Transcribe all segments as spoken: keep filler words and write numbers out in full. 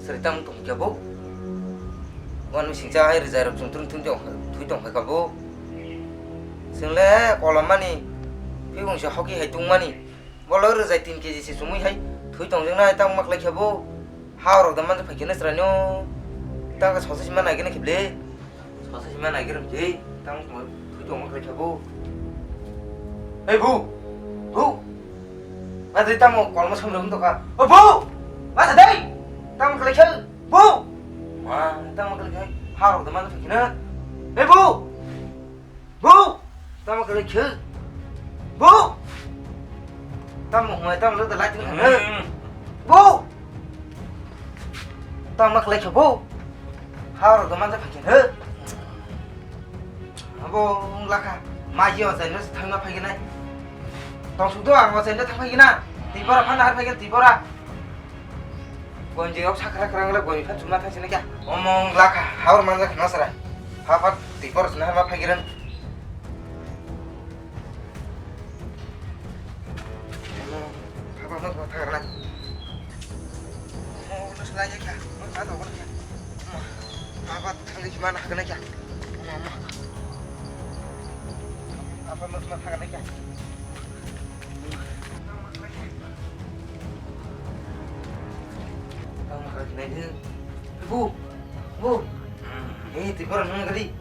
Sari tang tong kya bo? Wan mi singcha hai rijai rok chung tung tung tong, thui tong kha bo. Sing le kolam mani, pi bung se hoki hai tung mani. Bolo rijai tin K G se sumui hai thui tong jeng nai tang mak lai kya bo. Ha rok da man phai khe na sra no. Tang ka sosa sima nai khe na khe ble. Sosa sima nai khe ram je. Tang thui tong mak lai kya bo. Hei bu. Bu. Ma dei tamo kolma samrung to ka. O bu. Ma dei. Tamo khlai khe. Bu. Ma tamo khlai khe. Ha rok da man phai khe na. Hei bu. Bu. Tamo khlai khe. Bu. Tamo hwnwi tamo le da lai tong khe na. Hmm. Bu. Tamo khlai khe bu. Ha rok da man phai khe na. Abo wng lakha, maji o chaino thangma phaiginai. Tongsuk do ang o chaino thang phaigina. Tipora phana har phaigina tipora. Gonji rok sakra kra ngla goi phan chuma thang sina kya. Omo wng lakha, haur manja khna sara. Pha pha tipora chuna harma phaigiran. Pha pha no thang rana. Omo no sala ya kya. No sa do kya. Pha pha. Thangwi se mana haknai kya. Ama, ama. Apa mas mas haknai kya. Tang ma khlai khnai de. Bu. Bu. Hmm. Eh, twi borok nang gari.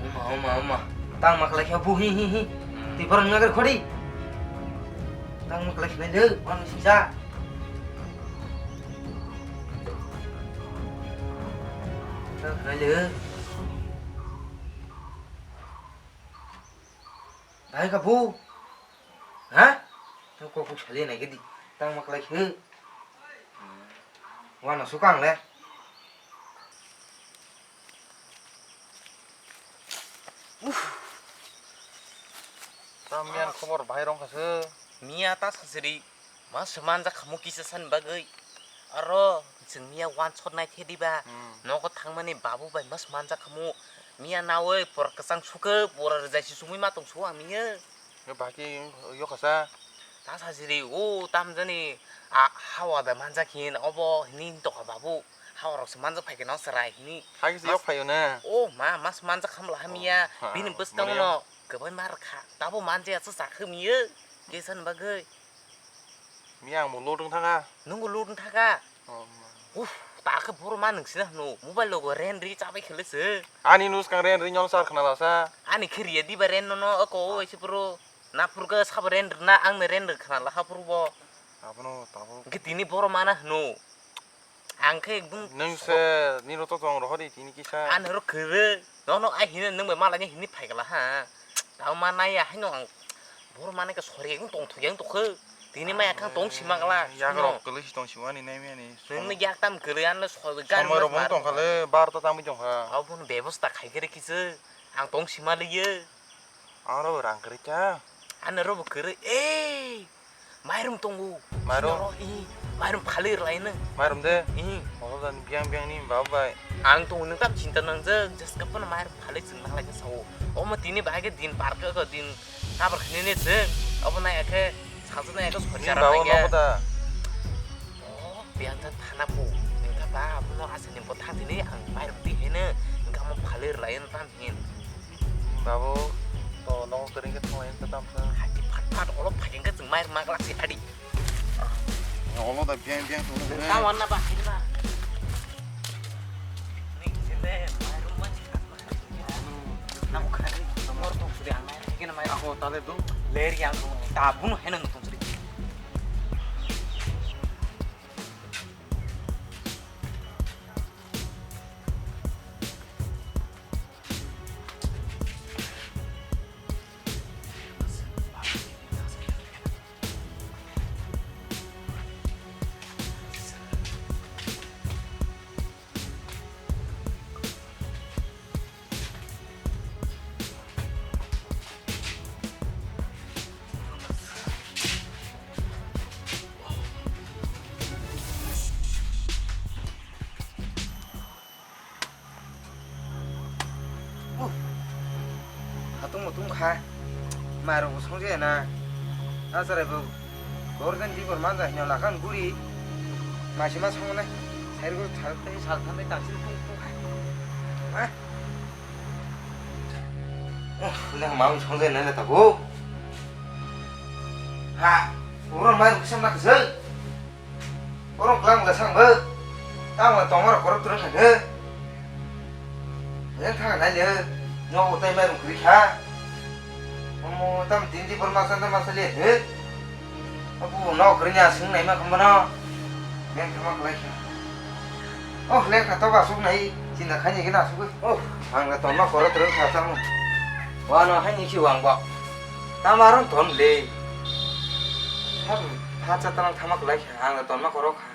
Uma, uma, uma. Tang ma khlai kya bu hi hi hi. Hmm. Twi borok nang gari khodi. Tang ma khlai khnai de. Wan sisa. Tang khlai de. Dai ka bu? Ha? Tang kok kok sali nai gedi. Tang ma khlai khe. Wana sukang le. Uff. Tang miyan khobor bahai rong kha se. Miya ta sasiri. Mas manjak khamu kisa san bagwi. Aro chwng miya wansot nai khe diba. Hmm. Nogo thangmani babu bai mas manjak khamu. Miya nawi pora kwchang sukhe pora rwjai si sumui ma tong su ang miya. Yo baki yo kasa. Ta sajiri o tamjani a hawa bai manjak hin obo hini tokha babu. Hawa rok se manjak phai khe no chwrai hini. Hagi se yok phayo na. O ma mas manjak khamla hamiya. Oh, ha, bini bwskango mani no kwbai mar kha. Tabo manjak se chakhe miya. Kesan bagwi. Miya ang bo load wng thaka. Nungbo load wng thaka? Oh, ma. Uff, ta khe borok ma nung sina hwno. Mobile logo ren ri chabai khele se. Ani nus kang ren ri nyono sar khna lasa. Ani khe riya diba ren no no, oko o ese puro. Na purga sabo ren rwna, ang no ren rw khna laha puro bo. Abono tabo. Hwnkhe tini borok mana hwno. Ang khe ekdum nung so- se nini roto tong rohori tini kisa. Ani oro kwrwi. Nono ai hino nung bai malai hini phaikla ha. Tamo ma nai ya haino ang boro manai ka sori ang tong thok yang tokho. Tini mai akhang tong sima gala. Yak rok kwlwi si tong sima ni nai mani. Nung ni yak tam kwrwi ano sori gan. Somoi rok tong khale bar ta tamwi tong kha. Abo no bebosta khai khe kisa. Ang tong sima liye. Ang rok rang kwrwi cha. Ano rok bo kwrwi. Ei. Mairum tongo. Mairum? Sinoro, i, mairum phalwi rwlaino. Mairum de? I. Obo jani biyang biyang ni baba bai. Ang tongo nwng tam chinta nangjak, just ka phano mairum phalwi chwng nanglai khe sao. Omo tini bahai khe din par khe din kabar khnini chwng. Obo nai khe sajak nai khe sori chara nai khe. Ni baba nogo da? Oh, biyang ta thana phu. Nwng ta ba abono asani bo thang tini ang mairum twi haino. Nwng kamo phalwi rwlaino tam hin. Babu, to nogo kwrwi khe thanglaina ta tamsa. Hai, phat phat olo phaikhe chwng mai rwma glak si adi. Olo da biang biang tongno hwnwi. Tamo anna ba, hai ba. Ni sile mai rwma si kasma. Namo khari, mor tong suri ang mai khe na mai. Ako tale do. Ler yang tong, ta bunu heno tong suri. Uff. Hatung mutung kha. Mairok bo songja na. Acharai bo. Gordan dibor manja hino lakan guri. Masima songnai. Sairgo sal tei sal thanai tangsil phung phung hai. Ah. Eh, le maung songjai nai le tabo. Ha, oro mai rok sam na kajal. Oro klang la sang ba. Tamo tongmar korok turun kha ne. Yang thang nai le. Nyogo tai mai rok kri kha. Omo tam din di bor masa na masa le he. Abu no kri nya sing nai ma kham no. Yang thang ma klai kha. Oh, le kha to ba suk nai. Chinta khai ni gina suk. Oh, ang la tongma korok turun kha tamo. Wa no hai ni ki wang ba. Tamo arong ton le. Pha cha tang thama klai kha. Ang la tongma korok kha.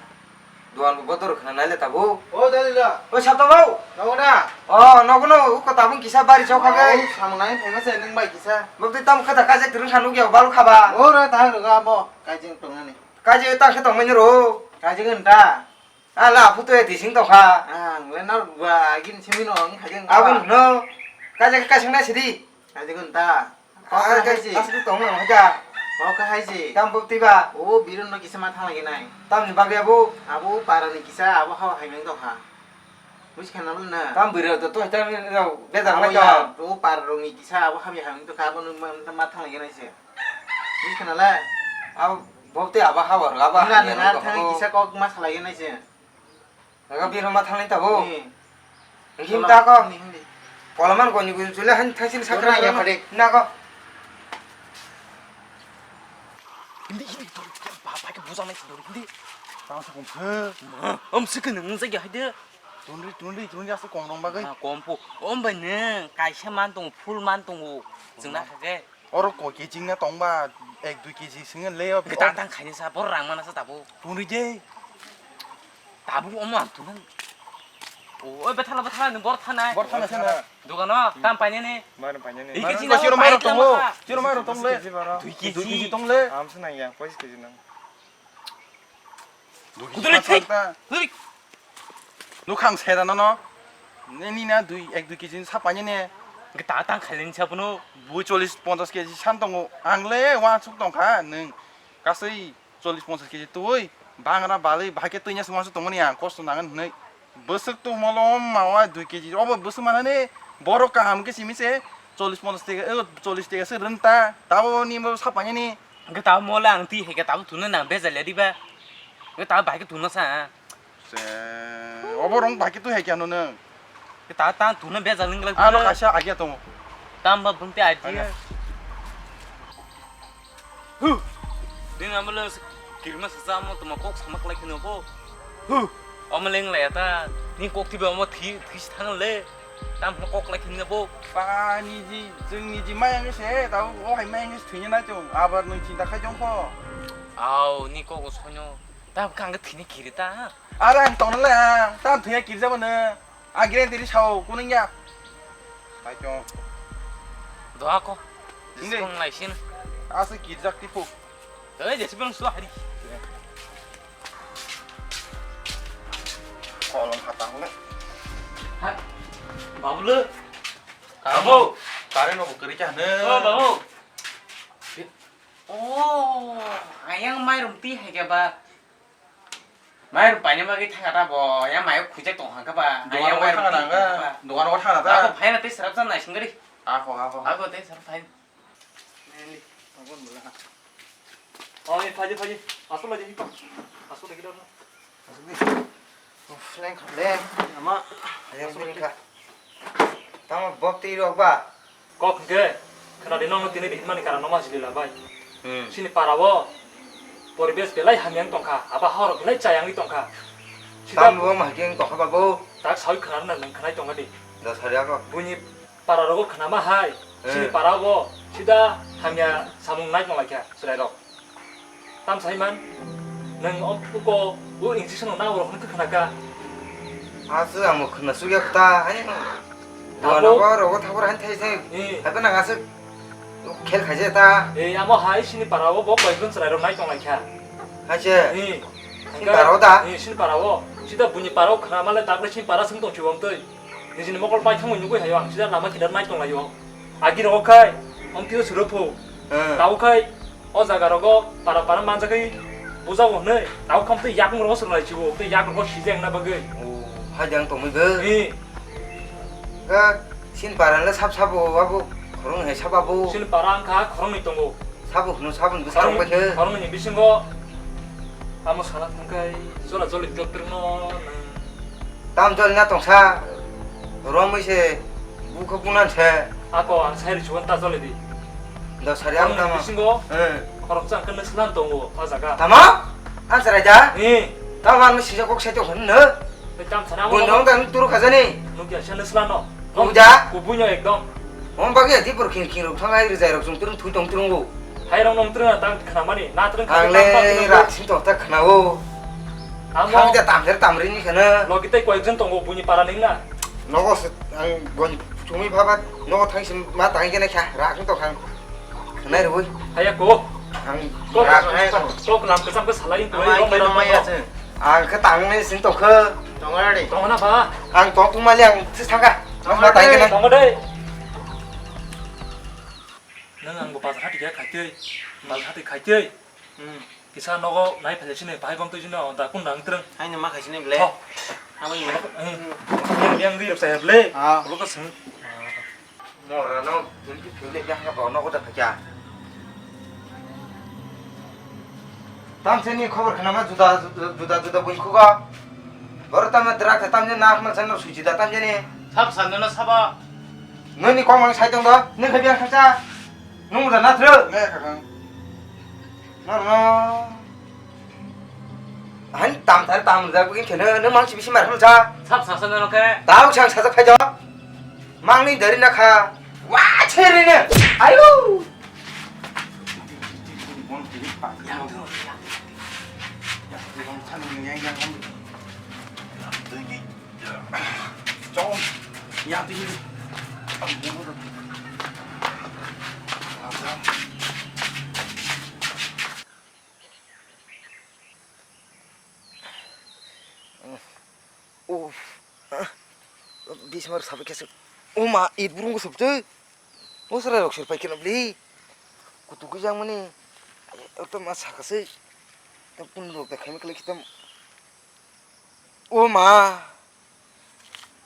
Duan bo botor khna nai le tabo. O dalila. O sabta bau. Nogo na. O nogo no uko tabung kisa bari chok kha gai. O samung nai phai ma se nung bai kisa. Bok twi tam kha da kajek turun sanu gya balu khaba. O ra ta ro ga bo kajing tong ani. Kajek ta khe tong mani ro. Kajek nta. A la phu to e tising tong kha. Ang le nor ba gin simi no ang kajek. Abun no. Kajek kasing na sidi. Kajek nta. Kok Ah, hai si. Asli tong nang haja. Kok hai si. Tam bukti ba. O biron no kisa ma thang lagi nai. Tam ni bagwi abo. Abo para ni kisa abo hawa hai nang dong ha. Buji khana lun na. Tam bwrwi to to tam ni rau beda Abo nang ya, ka. O para rong ni kisa abo hawa hai nang dong ha abo no ma ma thang lagi nai se. Buji khana la. Abo bukti abo hawa ro abo. Nang hai nang nang thang kisa kok ma sa lagi nai se. Aga biro ma thanglai tabo. Hmm. Him ta ko. Hindi, hindi. Polaman ko ni gun chule han thaisin sakra Hindi, ya hindi. Pade. Na ko. Hindi, hindi, tor, ba, ba, ke bujang nai sindori, hindi. Tang sa kum phe. Ma, om sikhe nung sa ya hide. Tunri, tunri, tunri asa kong rong bagai. Ma, kom po. Om bai ne, kaisa man tong, full man tong o. Jeng na khake. Oro koi kg wngna tongba, ek dui kg swngwi le o. Kwtal tang khaini sa, bor rang mana sa tabo. Tungri je. Tabuk omo ang tunan. O, oi, bethala, bethala, nwng bor thanai. Bor thanai sana. Dogano, tam painani. Mano painani. Iki Mano sini siro mairok tongo. Siro mairok tong le. Dui kg. Dui kg tong le. Amsa nang yang, pais kg nang. Dui kg Kudui pa thai. Thang ta. Dui. Nukhang seda nono. Nini na dui, ek dui kg sa painani. Gata tang khailin sa puno. Bui chollis ponchas kg san tongo. Ang le wansuk tongkha, nwng kasui chollis ponchas kg twi, bangra balwi bahai khe twi nya swngma se tongmani ang kosto nangani hwnwi. Bwswk tongmolo mawa dui kg, obo bwswk manani borok kaham khe simi se chollis ponchas tega, eh, chollis tega se rwng ta, tabo ni bo sapainani. Hwnkhe tabo mole ang twi hai khe tabo thuna nang bejal ya diba? Hwnkhe tabo bahai khe thuna sa. Se, obo rong bahai khe twi hai khe ano nwng? Ke ta, ta tuna bejal wng glak. Ano kaisa idea tongo. Tamba bumte idea. Idea. Hu. Ding amo le kirma sa amo tuma kok sama klai khino bo. Hu. Amo leng la ta. Ni kok tiba amo thi, thi thang le. Tam kok klai khino bo. Pa ni ji, jeng ni ji mayang se, ta o hai mayang se thini na chong. Abar nung chinta khai jong kho. Au, ni kok sonyo. Ta kang thini kiri ta. Ara ang tong le, ta thini kiri jabo ne. A gre diri sao, kuning ya. Pai chong. Doa ko. Hindi. Song lai sin. Asa kirjak tipu. Doi jesi bang suah hari. Kolom hatang le. Ha. Babu le. Kamu. Karen mau kerja ne. Oh, babu. Oh, ayang mai rumpi hai ke ba. Mai rok paina bagwi thangkha ta bo, yang mayo khujak tong hangkha ba. Dogan o thangkha nang kha. Dogan o thangkha ta. Ako phaina tei sarap jan naising gari. Ako, ako. Ako tei sarap phain. Nini, ako mula. Oh, ini phaji, phaji. Asal aja ipa. Asal lagi dah. Asal ni. Uf, leng kha, leng. Ama. Ayang bring kha. Tamo bok twi rok ba? Kok hwnkhe, khwnadi nokno tini rihimani karon no ma sili labai. Hmm. Chini para o poribesh belai hamya wng tongkha, abo hao rok belai chaya wngwi tongkha. Sida tamni bo ma hwnkhe wng tongkha babu? Tak sawi khwnarwna nwng khwnai tongkha di. Da sari ako. Buini para rogo khwnama hai, chini para o sida hamya samung nai tonglaikha chwrai rok. Tam sai man, nwng o uko o injection no nang rok hwnwi khna kha. Aswk ang bo khna sukya kha ta, hai no. Tabo. Dogan rogo, rogo thapor han thai thai. Eh. Hai phano nang aswk khel khaijak ta. Eh, amo hai sini para o bo koi gun chwrai rok nai tong lai kha. Hai se. Eh. Sini para o da? Eh, sini para o. Sida buini para o khna ma le, ta bole sini para swng tong chi bo twi. Nijini mokol pai thangwi nugwi hayo ang sida lama kinar nai tong laio. Agi rogo khai, omtwi o suro pho. Hmm. Tabo khai, o jaga rogo para para manjagwi Puja bo hwnwi, tau kham tei yak moro swrwng lai chibo, tei yak rok sijak na bagwi. O, hai jang tongwi bo. Ni. Ga, sin paran le sab sabo, abo, khorong hai sab abo. Sin para wngkha khorong ni tongo. Sabo hwno, sabo ni bwsarok bai khe. Khorong ni bisingo, amo sana thangkai, jola joli jok trwng no, nang. Tam jol na tongsa, romwi se, bukha bunan se. Ako ang sai rwchukgo ta jolidi. Do sari ang tama. Bisingo, eh, khoroksa ang khe nwslan tongo, o jaga. Tama? Ang sarai da? Eh. Tama ang sisa kok sai tong hwn no? Tei tam sana. Bundong dan turu khajani. Nukya se nwslan no. Kubuja? Kubuino ekdom. Om bagwi ati pur khing khing rok thangai rijai rok jung turung thui tong turung bo. Hai rok nong trwna tang khna mani, na trwng kha. Ang le rak sing tong ta khna o. Amo. Khang ja tam her tam ri ni khna. Logi tei koyek jon tongo buini para ning na. Nogo se ang gon chumi bhaba nogo thang sim ma tang kene kha rak sing tong khang. Khna ri bui. Haya ko. Ang rak sing tong. Kok lam kesam ke salai ko. Ang khe tang ni sing tong khe. Tong ari. Tong na ba. Ang tong tung mali ang this thang kha. Tong ma tang kene. Tong de. Nang ang bo bazar hati khe khaitwi, bazar hati khaitwi. Hmm. Kisa nogo nai phai sini, bahai gom twi sini, da kun nang treng. Hai ni ma khai sini ble. Tho. Abo ni. Hmm. Yang, yang ri rok saya ble. Ah. Lo ka sing. Mora no, tun ki phule yang ka ba nogo da kha. Tam sini khobor khna ma juda, juda, juda, juda bui khugo. Boro tam drak tam je nak ma chan suji da tam je ni. Sab san no saba. Nini kok mang sai tong do, nini khe biang khacha. Nung da na thro. Ne kha kang. No, no. Han tam thar tam da bugin khene, nung mang si bisi mar khacha. Sab sa sa no khe. Tao chang sa sa phai do. Mang ni dari na kha. Wa cheri ne. Ayu. Chong, yang tinggi. Uff. Ah. Bismar sabai khe. O ma, it burung ko sabtwi. O sara rok sir pai khe nabli. Kutu kujang mani. Oto ma sakasai. Tam pun rok da khaima khlai khitam. O ma.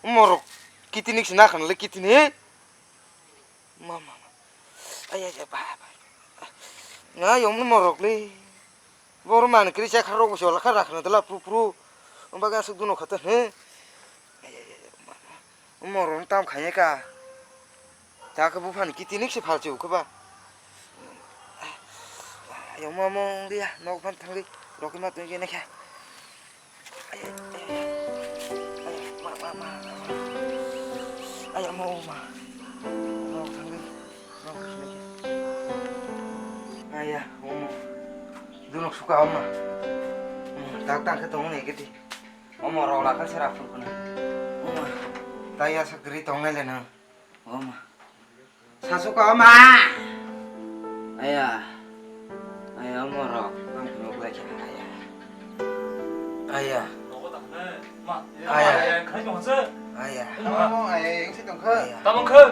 Morok kitinik sina khan le kitinik. Ma, ma, ma. Ay, ay, ay, ba, ba. Nga yom no morok le. Boro man kri cha kharok bo chola kha rakhna dala pru pru. Umba ga suk duno khata he. Ay, ay, ay, ma, ma. Morok tam khanye ka. Ta khe buphani kitinik se phalchi ukhe ba. Yom ma mong dia nok phan thangli. Rokima tun gene kha. Ay, ay, ay, ay. Ay, ma, ma, ma, ma. Ay, ma, ma. Rok thangwi, rok thangwi. Ay, ya, omo. Dunok suka, oma. Omo, tak, tak, khe tong ne, gede. Omo, rok lakha sera phur khuna. Oma. Tai ya, sakri tong ne le na. Oma. Sasuka oma. Aya. Aya, omorok. Ang phunuk lai kha. Aya. Aya. Aya. Aya. Aya, yang si tongkha. Aya. Tamang kha?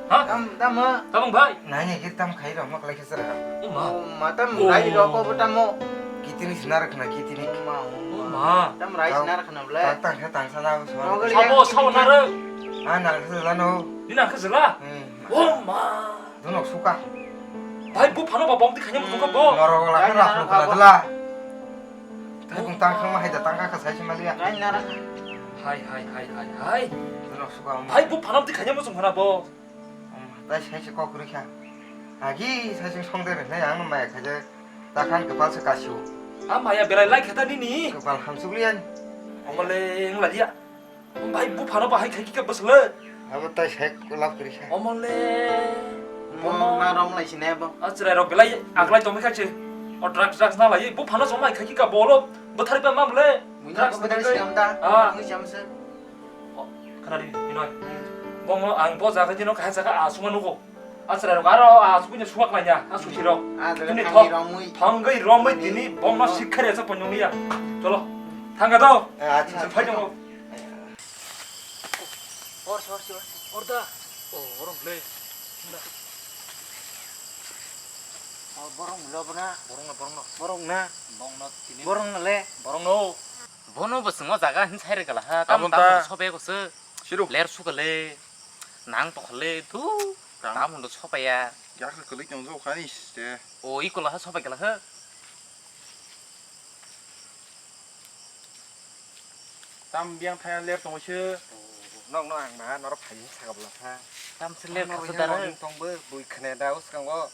Ha? Tam, tamo. Tamang bai? Nai, nai, kiri tam khai rok, mak lai kha sara. Oma. O, matam rai rok ko tamo. Kitini sinar khna, kitini. Oma, oma. Oma. Tam rai sinar khna blai. Tak tang kha tang sana. Sabo, sabo naro. Ah, nang kha jala no. Ni nang kha jala? Hmm. O ma. Dunok suka. Bai, buphano ba bom ti khanya muthungkha bo. Norok la kha rap rukla dala. Bai, bung tang khama hai da tang kha sai se maliya. Nai nara. Hai, hai, hai, hai, hai. Dunok suka. Bai, buphano ti khanya muthungkha bo. Tai sai se kok rikha. Agi sai se song de nai ang maya khaje. Takhan kepal se kasio. A maya belai lai khata nini. Kepal hamsuk lian. Omole ngla dia. Bai, buphano bahai khai khe bwswk le. Abo tai sai love kwrwi kha. Omole. Mo ma rom lai sine bo. A chwrai rok belai aglai tongwi kha se. O drugs, drugs na lai. Buphano chomai khai kha bolo. Bwthar ba mam le. Muina ko bedal siam ta. Ah. Ngi siam se. Khana di, inoi. Bo mo ang bo jaga dino kha jaga asuma nugo. A chwrai rok aro a chukuni suwak laina, a susi rok. A jaga tini thangwi thok, romwi. Thangwi romwi tini bomno sikha resa ponyong ya. Cholo. Thanga do. Eh, acha, acha. Phai jongo. Or, or, or, or da. Oh, orong le. Oh, borok no, borok no. Borok no, borok no. Borok no tini. Borok no le. Borok no. Bono bo swngo jaga hin sai rega laha. Tam, abon tam ta. Sobe ko se. Siru. Ler su kale. Nang to kale tu. Tam. Tam do sobe ya. Ya ke kali kyong jo khani se. O i ko laha sobe kala ha. Tam biyang thaya ler tongwi se. Nokno ang ma norok phaini saka bwla kha. Tam se ler kha se dara. Tongbo bui khne da uskango.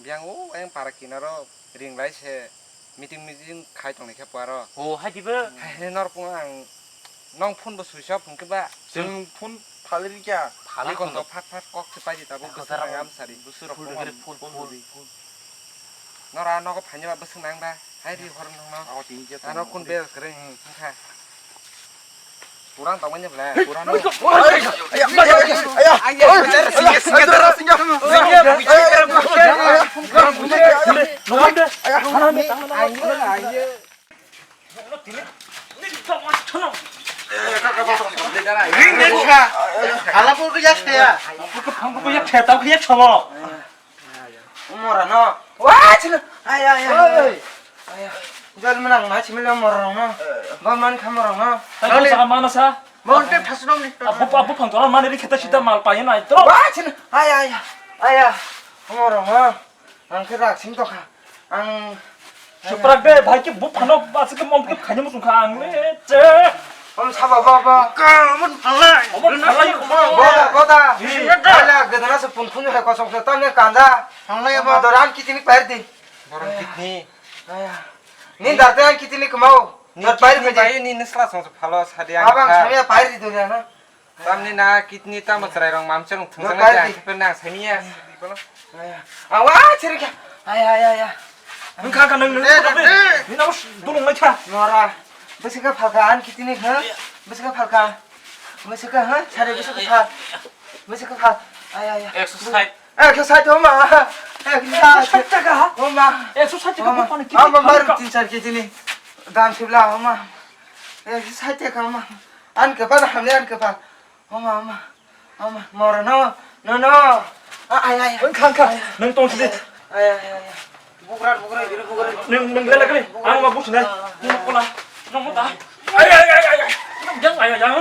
Biyang o ayang para kinaro ring lai se meeting meeting khai tongni khe puaro. O hai dibo. Hai nor pung ang nong phone bo switch off hwnkhe ba. Chwng phone phalwi rikya. Phalwi kondo phat phat kok se paidi tabuk bwswk nang am sari. Bwswk rok phone phone phone. Nora nogo phaini ba bwswk nang da. Hai ri hor nang no. Ano kun be kre thang kha. Kurang tong manya bla. Kurang. Hala ko ya saya. Ko phang ko ya theta ko ya chobo. Umora no. Wa chino. Ay ay ay. Ay. Jal manang ma chimila umora no. Ba man khamara no. Ay ko sa mana sa. Mon te phasnom ni. Abu abu phang tora mani ri kheta sita mal paye nai to. Wa chino. Ay ay. Ay. Umora no. Ang khe rak sing tokha. Ang suprak de bhai ke bu phano asik ke mom ke khanya musung kha ang le che. Om saba ba ba. Ka mon phalai. Om phalai. Boda boda. Ala gedana se pun khun hai kosong se tamne kanda. Phalai ba. Doran kitini pair di. Doran kitni. Aya. Ni darte ang kitini kemau. Ni pair di. Ni nesla song se phalo sadi ang. Abang samya pair di doran na. Tamni na kidney tamo chwrai rok mamsa rok thwngjaknai. Nang khe nang saimanya. Awa chiri kha. Aya aya aya. Nang kha kha nang nang. Ni na dulung mai kha. Nora. Bwswk kha phalka an kidney kha. Bwswk kha phalka. Bwswk kha ha chari bwswk kha. Bwswk kha. Aya aya. Exercise. Ekso sait homa. Ekso sait taka ha? Homa. Ekso sait taka homa. Buphani kidney ama maru tin char kidney ni dam sibla homa. Ekso sait taka homa. An kepal hamle an kepal. Homa homa. Homa moro no no no. Ay ay. Ang khang khang. Nang tong sidi. Ay ay ay ay. Bukrat bukrat bukrat. Nang nang lele kali. Ang ma businai. Nang kola. Nang mota. Ay ay ay ay. Yang ay ay yang.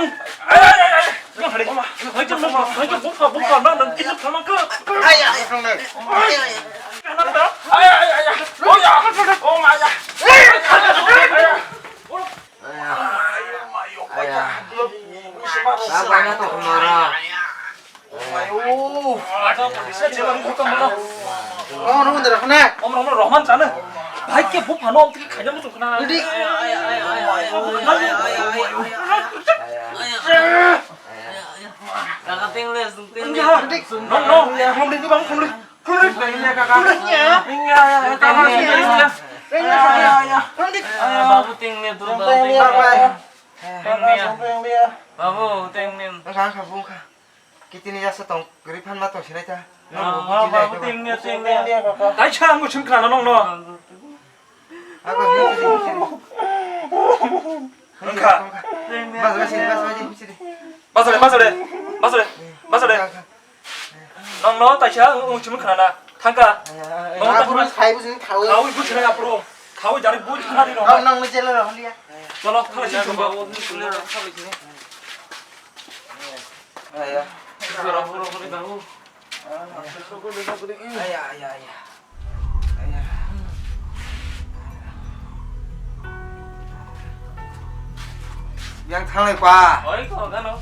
Ay ay ay ay. Yang hari. Hai jam nang, hai jam buka buka nang nang kijap sama ke. Ay ay ay. Ay ay ay. Ay ay ay. Oh ya. Oh ma ya. Ay ay. Aya. Aya. Aya. Aya. Aya. Aya. Omo no wndra khna. Omo no Rohman chana. Bhai ke bu phano om tiki khaina muchung khna. Udi. Kaka tengle sung tengle. No no. Khumli ni bang khumli. Khumli. Khumli ya kaka. Khumli ya. Kaka tengle. Babu tengle tu. Babu tengle. Kaka bung kha. Kitini yasa tong, kwrwi phan ma tong sinai ta. Ah, ah, babu, ting ne, ting ne. Tai sa ang sung kana nong no. Ako, hini sini, hini sini. Engka. Bas, bas, bas, bas, hini sini. Bas, bas, bas, bas, bas. Nong no, tai sa ang sung kana. Thangka. Nong ta khuna sai bu sini thawi. Thawi bu sini apro. Thawi jari bu sini no. Nong, nong, jela ro, liya. Chalo, thawi sini. Aya. Aya, aya, aya. Aya. Yang thanglai pa. Oi, ko gano.